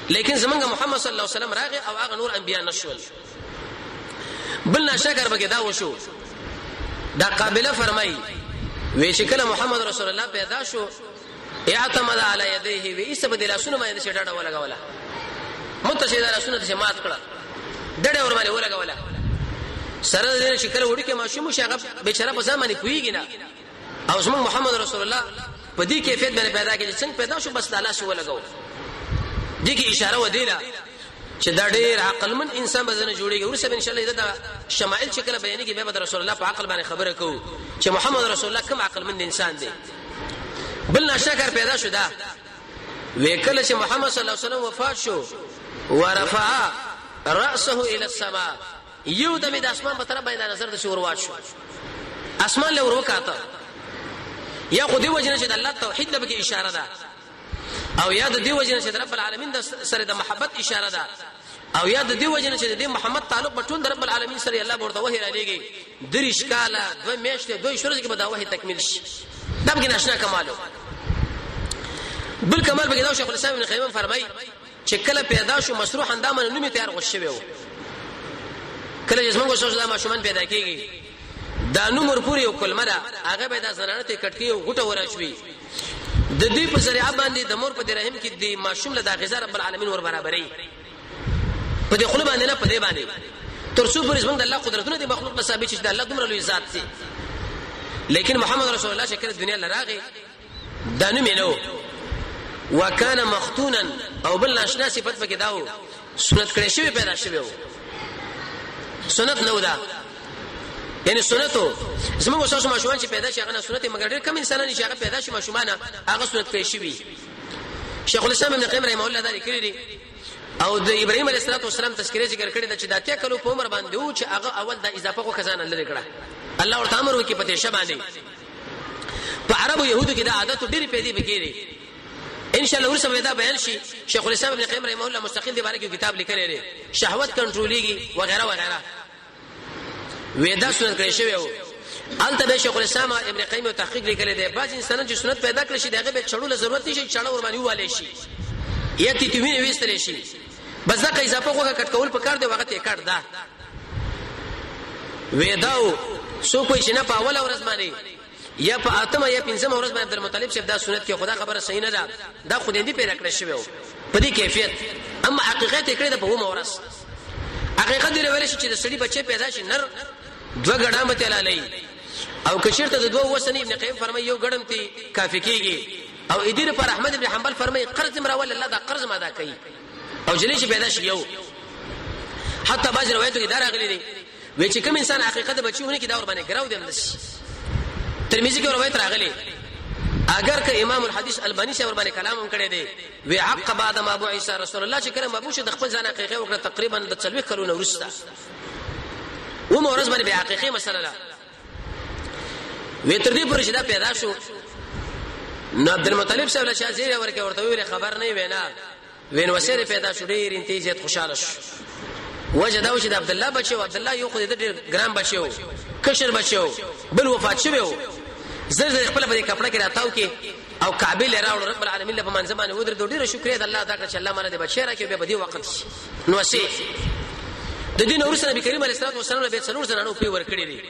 لیکن زمونږ محمد صلی الله علیه وسلم راغی او هغه نور انبیا نشول. بل ناشکر بګه دا وشو، دا قابله فرمای وی چې کله محمد رسول الله پیدا شو اعتمد علی یدیه، وی ایسه به د لاسونو باندې چې ډډه ولګوله، متشه د لاسونو ته مات کړه، ډډه ور باندې ولګوله. سره دې چې کله وړي کې ماشوم شي هغه بیچاره په ځان باندې پویږي نه، او زموږ محمد رسول الله په دې کیفیت باندې پیدا کړي چې څنګه پیدا شو بس د لاس ولګو. دې کې اشاره ودیله چې دا ډېر عقلمن انسان به نه جوړیږي. ورسره ان شاء الله دا شمائل چې کله بیانېږي بیا به رسول الله په عقل باندې خبره کوو چې محمد رسول الله کوم عقلمن انسان دی. بل ناشکر پیدا شو دا وکله چې محمد صلی الله علیه وسلم وفات شو ورفع راسه الى السماء، یو دم د اسمان په طرف باندې نظر د شور شو، اسمان له وروکاته. یا خو دی وجنه چې د الله توحید له کې اشاره ده، او یا د دې وجنه چې د رب العالمین د سره د محبت اشاره ده، او یا د دې وجنه چې د محمد تعلق په ټول د رب العالمین سره الله ورته وحی را لېږي. دریش کاله دوه میاشتې دوه شورز کې به دا وحی تکمیل شي. دا به ناشنا کمالو. بل کمال به دا شیخ الاسلام ابن قیم فرمایي چې کله پیدا شو مسروح اندامه نومي تیار غوښ شوی وو. کله چې موږ سوچ دا ماشومان پیدا کیږي دا نوم ورپورې یو کلمه ده، هغه به دا زنانه ته کټکی او غټه ورشوي. د دې په ذریعہ باندې د مور په رحم کې د ماشوم له د غذا رب العالمین ور برابرې په دې خپل باندې، نه په دې باندې، تر څو پورې زمونږ د الله قدرتونه د مخلوق ته ثابت شي چې د الله دومره لوی ذات دی. لیکن محمد رسول الله شکر دنیا لراغه دا نوم نه وکانه مختونا، او بل ناشنا صفت پکې داو سنت کړی شوی پیدا شوی وو، سنت نه ودا، یعنی سنتو زموږ اوسه ماشومان چې پیدا شي هغه نه سنت، مګر ډېر کم انسانان چې هغه پیدا شي ماشومان هغه سنت کړی شوی. شیخ الاسلام ابن قیم رحمه الله دا لیکلی دی او د ابراهیم علیه السلام تذکرې ذکر کړی چې د 80 کلو په عمر باندې و چې هغه اول د اضافه خو خزانه لري کړه، الله ورته امر وکړي په تیشه باندې. په عربو يهودو کې دا عادت ډېر پیدا بکېږي، ان شاء الله ورسره به دا بیان شي. شیخ الاسلام ابن قیم رحمه الله مستقل دی باره کې کتاب لیکلی دی، شهوت کنټرولېږي وغیرہ وغیرہ. وېدا سنت کړی شوی وو. الته به شیخ الاسلام ابن قیم یو تحقیق لیکلی دی، بعض انسانان چې سنت پیدا کړی شي دغه به چړو له ضرورت نشي، چړه ور باندې والی شي یا تی وینې وستل شي، بس دا اضافه غوښه کټ کول پکار دی، وخت یې کټ ده. وېداو سو کوی چې نه په اوله ورځ باندې یا په اتمه یا پنځمه ورځ باندې عبدالمطلب صاحب دا سنت کې، خدا خبره صحیح نه ده، دا خو دې پیدا کړی شوی په دې کیفیت، اما حقیقت یې کړی د په ومه ورځ. حقیقت دی ویل شي چې د سړي بچي پیدا شي نر دوه ګډام ته لالي، او کچیرته د دوه وسنی ابن قیم فرمایي یو ګډم ته کافی کیږي، او ادیر پر احمد ابن حنبل فرمایي قرض مراول الله دا قرض ما دا کوي، او جنې چې پیدا شي یو. حتی بعض روایتو کې دا راغلي دي وی چې کوم انسان حقیقت بچی ونه کې دا ور باندې ګراو دی هم. ترمذی کې روایت راغلي، اگر که امام الحدیث البانی صاحب ور باندې کلام هم کړی دی، وی عقب بعد ما ابو عیسی رسول الله چې کله مبوش د خپل ځان حقیقت وکړه تقریبا د 40 کلونو وروسته و مورز باندې به حقیقي مسله ده. وی تر دې پورې چې دا پیدا شو نو عبد المطلب صاحب له چا زیری ورکه ورته ویل خبر نه وینا وین وسره پیدا شو، ډیر انتیزیت خوشاله شو. وجه دا و چې د عبد الله بچو، عبد الله یو خو دې ډیر ګرام بچو، کشر بچو، بل وفات شوی و، زر زر خپل په دې کپڑا کې راتاو کې او کعبه له راوړ رب العالمین له منځ باندې ودرېدو. ډیره شکریا د الله ادا کړ چې الله مانه دې بچی راکړي به په دې وخت نو سي. د دین ورسره نبی کریم علیه الصلاه والسلام به څلور زنانو په ور کړی دي.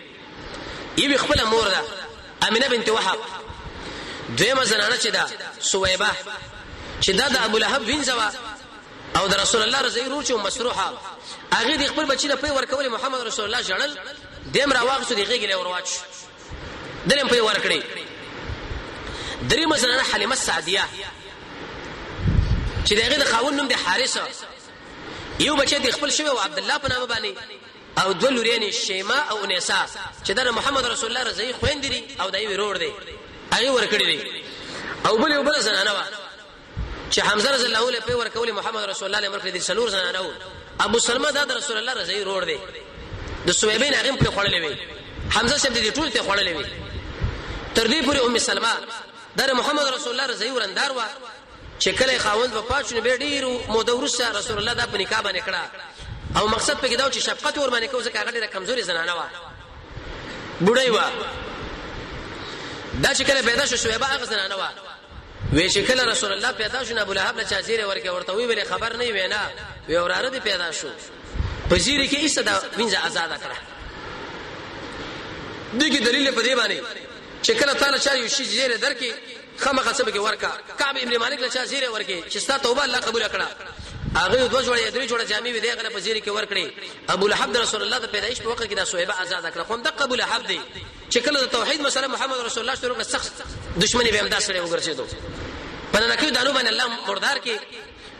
یو خپل مور ده امینه بنت وهب، دویمه زنانه چې ده سویبه چې دا د ابو لهب وینځه وه او د رسول الله رضی ورور چې مسروحه، هغه د خپل بچی له پی ورکول محمد رسول الله ژړل، دیم را واغسو دی غیږ له ورواچ دلم پی ورکړي. درې زنانه حلیمه سعدیه چې دغه د خاوند نوم د حارثه، یو بچی د خپل شوی او عبد الله په نامه باندې، او دوه لوريانې شیما او انیسا چې د محمد رسول الله رضی خويندې دي او دای ورور دی هغه ورکړي دي. او بل یو بل زنانه وا چې حمزه رضی الله عنه په ورکول محمد رسول الله له ورکړي دي. څلور زنانه وو. ابو سلمہ دا د رسول الله رضی ورور دی، د سویبین هغه په خړلې وي، حمزه شپ دې ټول ته خړلې وي. تر دې پورې ام سلمہ د محمد رسول الله رضی ورندار وا چې کله خاوند وفات شو، به ډیر موده وروسته رسول الله دا په نکاح باندې کړه، او مقصد پکې دا و چې شفقت ور باندې کوو، ځکه هغه ډیره کمزوري زنانه وه، بوډۍ وه. دا چې کله پیدا شو شعیبه هغه زنانه وه، وی چې کله رسول الله پیدا شو ابو لهب له چا زیری ورکه ورته وی ویل خبر نه وینا، وی وراره دی پیدا شو په زیری کې ایسه دا وینځه آزاد کړه. دغه دلیل په دی باندې چې کله تعالی چا یو شی زیری درکې خامخا څه به ورکا. کعب ابن مالک له چا زیری ورکې چې ستا توبه الله قبول کړه، هغه دوه جوړې درې جوړې جامې وې دغه په زیری کې ورکړي. ابو لهب د رسول الله د پیدایش په وخت کې دا صحابه آزاد کړه. خو د قبول لهب دی چې کله د توحید مسله محمد رسول الله شروع کړه، سخت دشمنی به هم دا سره وګرځیدو. په ننکیو دانو باندې الله مردار کې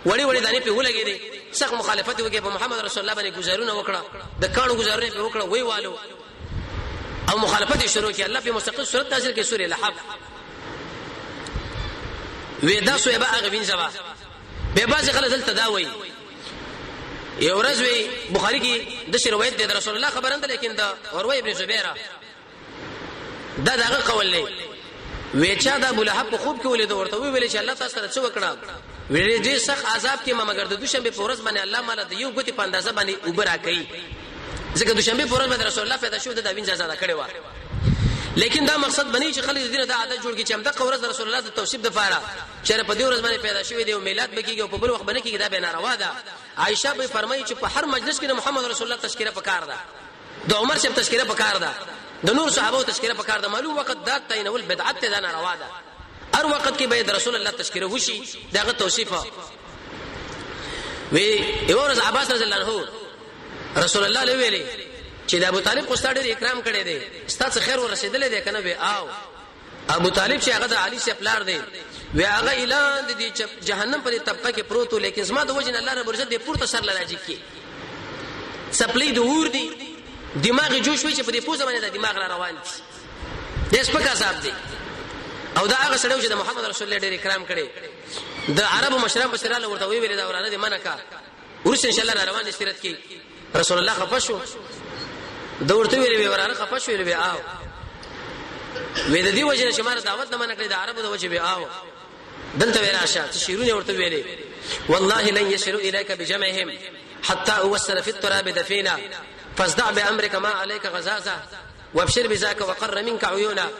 وړي وړي دانې په ولګې دي، سخت مخالفت وکړي په محمد رسول الله باندې گزارونه وکړه، د کانو گزارونه په وکړه وی والو او مخالفت شروع کړي. الله په مستقل صورت نازل کې سورې لهب وې دا سوې به هغه وینځه به بعض خلک دلته دا وایي. یو ورځ وی بخاری کې د شی روایت دی د رسول الله خبره ده، لیکن دا عروه ابن زبیر دا دغه قول دی، وی چا د ابو لهب په خوب کې ولید ورته وی ویل چې الله تاسو سره څه وکړه، ویل دې سخت عذاب کې ما مګر د دوشنبه په ورځ باندې الله مال د یو ګوتې په اندازه باندې اوبه راکړي، ځکه دوشنبه په ورځ باندې رسول الله پیدا شو د وینځه آزاد کړي و. لیکن دا مقصد بنی چې خلک دینه دا عادت جوړ کړي چې هم دغه ورځ رسول الله د توصیف د فاره چې په دې ورځ باندې پیدا شوی دی او میلاد بکیږي او په بل وخت باندې کیږي، دا به ناروا ده. عائشه به فرمایي چې په هر مجلس کې د محمد رسول الله تذکرہ پکار ده، د عمر صاحب تذکرہ پکار ده. د نور صحابه تذکره پکار ده. معلوم وخت دا تعینول بدعت ده، ناروا ده. هر وخت کې به رسول الله تذکره وشي، داغه توصیف وی. یو ورځ عباس رضی الله عنه رسول الله له ویلي چې د ابو طالب خو ستاسو ډېر اکرام کړی دی، ستاسو خیر ورسېدلې دی کنه؟ وی آو. ابو طالب چې هغه د علي سي پلار دی، وی هغه اعلان دی چې جهنم په طبقه کې پروت، لیکن زما د وجه الله رب عزت دې پورته سر لراجي کې سپلې د اور دی، دماغ جوش وی چې په دې پوزه باندې د دماغ را روان دي، د سپک عذاب دی. او دا هغه سړی چې د محمد رسول الله ډېر اکرام کړي، د عربو مشران بشراله ورته وی ویل دا ورانه دي منه کا. ورسره ان شاء الله روان دي سیرت کې. رسول الله خفه شو، د ورته ویل وی ورانه خفه شو، وی آو، وی د دې وجه چې مار دعوت نه منه کړی د عربو د وجه، وی آو دلته وی راشه. چې شیرونه ورته ویلې، والله لن يصلوا اليك بجمعهم حتى اوسل في التراب دفينا، فاصدع بامرك ما عليك غزازه، وابشر بذاك وقر منك عيونا،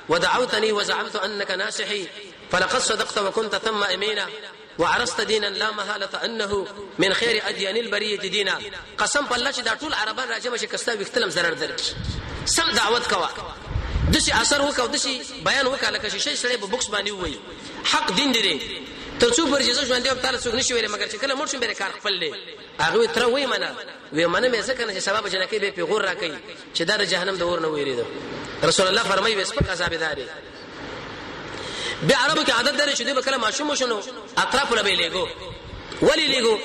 ودعوتني وزعمت انك ناصحي، فلقد صدقت وكنت ثم امينا، وعرست دينا لا محاله انه من خير اديان البريه دينا. قسم په الله چې دا ټول عربان راجم شي کستا وختلم zarar درک، سم دعوت کوا، دسی اثر وکاو، دسی بیان وکا لکه شیشه سره په بوکس باندې وای حق دین دی، تر څو پر جزو ژوند دی تعالی څوک نشي ویل، مګر چې کله مړ شم به کار خپل دی. هغه تر وای منه، وی منه مې ځکه نه چې سبب جنکې به پیغور راکې چې دا د جهنم د اور نه ویریدو. رسول الله فرمایي وس په عذاب داري. بیا عربو کې عادت درې چې دوی به کله ماشوم شنو اطراف له به لګو. ولی لګو؟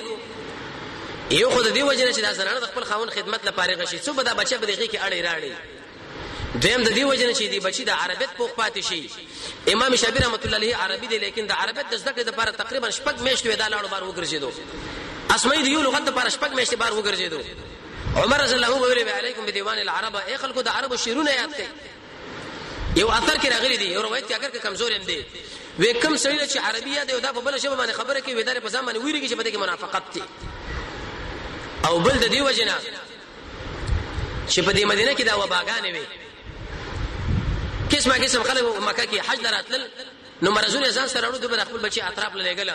یو خو د دې وجه نه چې دا زنانه د خپل خاون خدمت لپاره غشي، څو به دا بچي به دغه کې اړې راړي. دویم د دې وجه نه چې دی بچی د عربیت پوخ پاتې شي. امام شافعي رحمت الله علیه عربي دی، لیکن د عربیت د زده کړې لپاره تقریبا شپږ میاشتې دا لاړو بار وګرځیدو. اسمعي د یو لغت لپاره شپږ میاشتې بار وګرځیدو. عمر رضی الله عنه ویلي علیکم بدیوان العرب، ای خلکو د عربو شعرونه یاد کړئ. یو اثر کې راغلي دي، یو روایت کې اگر که کمزور هم دی، وې کم سړی چې عربي یاد او دا په بل ژبه باندې خبره کوي، وې دا په ځان باندې ویریږي چې په دې کې منافقت دی. او بل د دې وجنه چې په دې مدینه کې دا وباګانې وي، قسمه قسم خلک مکه کې حج لراتل، نو مرزونه ځان سره وړو، دوی خپل بچي اطراف لګل.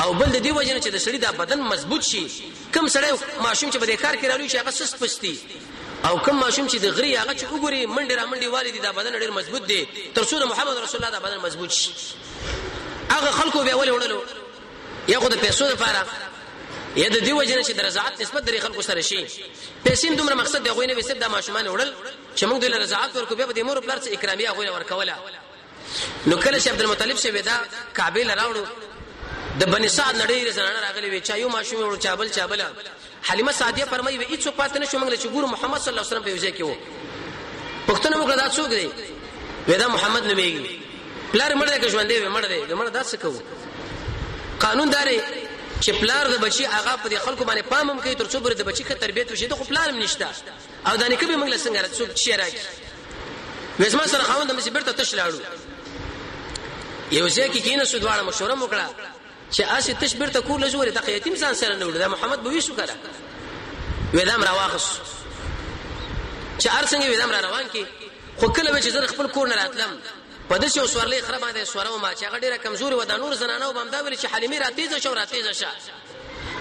او بل د دې وجه نه چې د سړي دا بدن مضبوط شي، کم سړی ماشوم چې په دې کار کې راولي چې هغه سست پستی، او کم ماشوم چې د غري هغه چې وګوري منډه را منډي والي دي، دا بدن ډیر مضبوط دی، تر څو د محمد رسول الله دا بدن مضبوط شي. هغه خلکو به ولې وړلو؟ یا خو د پیسو لپاره، یا د دې وجه نه چې د رضاعت نسبت درې خلکو سره شي. پیسې دومره مقصد دی غوینه نه وي، دا ماشومان وړل چې موږ دوی له رضاعت ورکو، بیا به د مور پلار څخه اکرامیه غوینه ورکوله. نو کله چې عبدالمطلب شه ودا کعبه لراوړو، د بنی سعد نړۍ زنانه راغلي وي، چا یو ماشوم وړو، چا بل چا بل. حلیمه سعدیه فرمایي وي هیڅ پاتې نشو موږ چې ګورو محمد صلی الله علیه وسلم په یو ځای کې وو. پښتنه موږ دا څوک دی؟ ودا محمد نومېږي، پلار مړ دی که ژوندی؟ وي مړ دی. مړ دا څه کوو؟ قانون داري چې پلار د بچي هغه په خلکو باندې پام هم کوي تر څو پورې د بچي ښه تربیت وشي، د خو پلار هم نشته او دا نیکه به موږ له څنګه څوک چی راکړي؟ وزما سره خاوند مې بیرته تش لاړو، یو ځای کې کیناستو، دواړه مشوره مو کړه چې اسې تش بیرته کور له جوړې د یتیم ځان سره نه وړو، دا محمد به ویسو کړه. وېدام راواخص چې هر څنګه وېدام را روان کې. خو کله به چې زه خپل کور نه راتلم په داسې یو سورلۍ خره باندې سوره وم چې هغه ډېره کمزورې وه، دا نور زنانه به همدا ویل چې حلیمې را تېزه شه، را تېزه شه.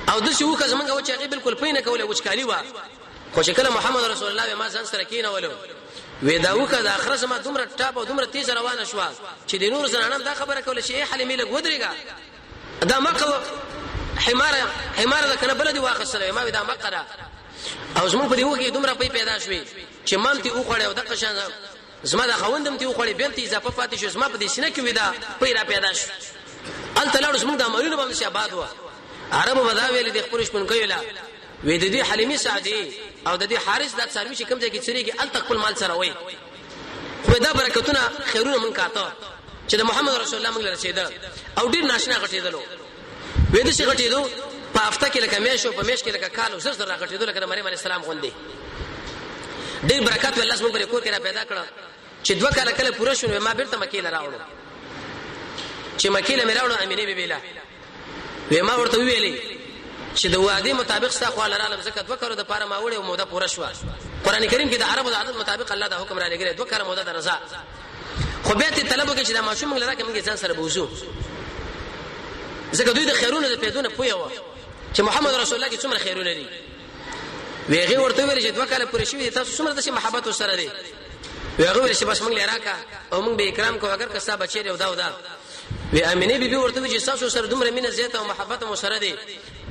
او داسې وکړه زمونږ و چې هغې بالکل پوه نه کوله، وچکالي وه. خو چې کله محمد رسول الله ما ځان سره کېنولو، وې دا وکړه د اخره زما دومره ټاپ او دومره تېزه روانه شوه چې د نور زنانه دا خبره کوله چې ای حلیمې لږ ودرېږه، دا مکه حماره حماره ده کنه بل دی واخستله. ما وې دا مکه ده. او زمونږ په دې وخت کې دومره پي پیدا شوې چې مام تی وخوړې او دغه شان زما د خاوند هم تی وخوړې، بیا تی اضافه پاتې شو، زما په دې سینه کې وې دا پي را پیدا شو. هلته لاړو، زمونږ د عملونه به همداسې آباد وه. عربو به دا ویلې د خپلو شپونکیو له وې د دې حلیمې سعدي او د دې حارث دا څاروي چې کوم ځای کې څرېږي هلته خپل مال سره وایي. خو دا برکتونه خیرونه مونږ کاته چې د محمد رسول الله مونږ له رسېده او ډېر ناشنا غټېدلو. وې داسې غټېدو په هفته کې لکه میاشت او په میاشت کې لکه کال او زر زر راغټېدو، لکه د مریم علیه السلام غوندې. ډېر برکت وی الله زموږ په کور کې را پیدا کړه چې 2 کاله کله پوره شو، ما بیرته مکې له راوړو. چې مکې له مې راوړو، امینې بي بي له وی ما ورته وویلې چې د وعدې مطابق ستا خوا لرالم، ځکه 2 کالو دپاره ما وړې او موده پوره شوه. قرآن کریم کې د عربو د عادت مطابق الله دا حکم را لېږلی، 2 کاله موده د رضا. خو بیا ترې طلب وکړي چې دا ماشوم موږ له راکړه، موږ یې ځان سره بوځو، ځکه دوی د خیرونو د پیدو نه پوه وه چې محمد رسول الله کې څومره خیرونه دي. وی هغې ورته وویل چې 2 کاله پوره شوي دي، تاسو څومره داسې محبت ورسره دی؟ وی هغه ویل چې بس موږ لراکا او موږ به اکرام کو، اگر که ستا بچی دی او دا او دا. وی امینه بیبي ورته چې تاسو سره دومره مینه زیاته او محبت مو سره دی،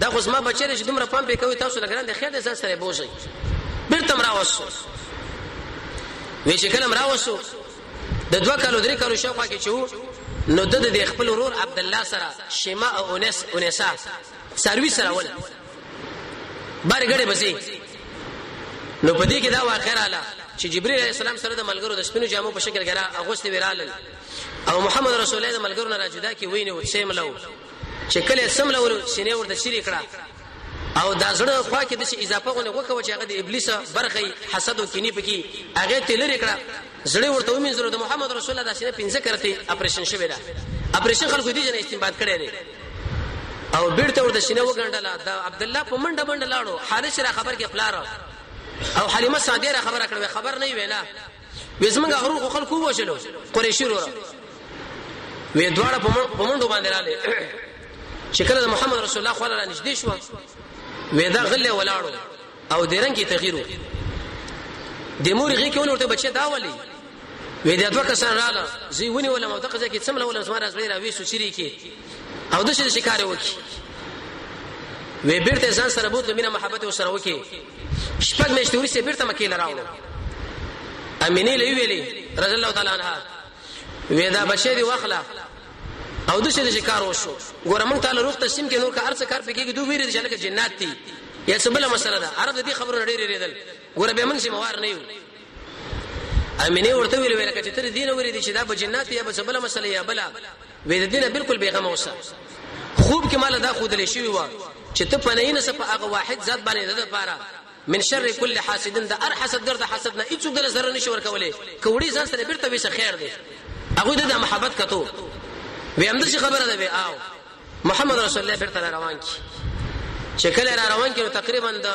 دا خو زما بچی دی چې دومره پام پې کوي، تاسو لګران دی، خیر دی، ځان سره بوزئ. بیرته راوستو. وی چې کله راوستو د 2 کالو 3 کالو شاوخوا کې چې نو د خپل ورور عبد الله سره شیما او انس انسا سروي سره ول بار غړې بسي. نو په دې کې دا واقعه رااله چې جبرئیل علیه السلام سره د ملګرو د سپینو جامو په شکل ګرا اغوستې ویرالل او محمد رسول الله د ملګرو نه را جدا کی ویني او سیم لو چې کله سم لول سینې ورته چیرې کړه او دا زړه خوا کې د اضافه غونه وکوي چې هغه د ابلیس برخه حسد او کینې پکې هغه ته لري کړه، زړه ورته ومنځلو. د محمد رسول الله د سینې 15 کرته اپریشن شوی ده، اپریشن خلکو دې جن استنباط کړی دی او بیرته ورته سینه وګڼډله. دا عبد الله په منډه منډه لاړو، حارث را خبر کې پلار او حلیمه سعدیه را خبره کړو، خبر نه وینا وې زمونږ غرور خو خلکو وژلو قریشي وروره. وې دواړه په منډو باندې رااله چې کله د محمد رسول الله خو را نږدې شو، وې دا غلې ولاړو او د رنګ تغییر د مور غي کې ورته بچي دا ولي. وې د دوه کسان رااله زی ونی ولا مو دغه ځکه څم له زما راځي را وې سو چری کې او د شي شکار وکي. وې بیرته ځان سره بوت مینه محبت او سره وکي. شپږ میاشتې وروسته بیرته مکې لراوړو. امینه لوی ویلي رضی الله تعالی عنها وې دا بچی دی واخله او د شي شکار وشو. ګوره مونږ تعالی روح تسلیم کې نور کا ارڅ کار پکې دوی ویری چې لکه جنات دي یا څه بل مسله ده. عرب د دې خبرو ډېر ریدل، ګوره به مونږ ذمہوار نه یو. امینه ورته ویل ویل چې تر دین ورې دي چې دا به جنات یا به څه بل مسله یا بل. وې د دینه بالکل بیغمه اوسه. خوب کې مال دا خود لې شوی و چې ته پنه نه په هغه واحد ذات باندې د لپاره من شر كل حاسد، د هر حسدګر د حسد نه هیڅوک دله ضرر نشي ورکولی، که وړي ځان سره بیرته ویسه خیر دی. هغوی د محبت کتو وی همداسې خبره ده. وی آو محمد رسول الله بیرته را روان کی. چې کله را روان کی نو تقریبا د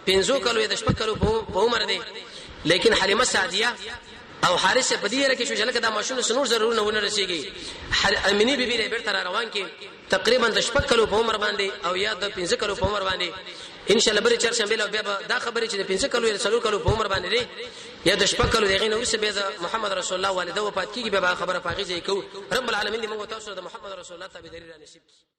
5 کلو یا د 6 کلو په عمر دی، لیکن حلیمه سعدیه او حارث په دې یره کې شو چې لکه دا ماشوم سنور ضرورونه ونه رسیږي. امینی بیبي له بیرته را روان کی تقریبا د 6 کلو په عمر باندې او یا د 5 کلو په عمر باندې. ان شاء الله بل چهارشنبه له بیا دا خبرې چې د 5 کلو یا 4 کلو په عمر باندې دی یا د 6 کلو دغه نو وروسته بیا د محمد رسول الله والده وفات کیږي، بیا خبره پاغي ځای کو. رب العالمین دې موږ تاسو د محمد رسول الله تابعداري را نصیب کړي.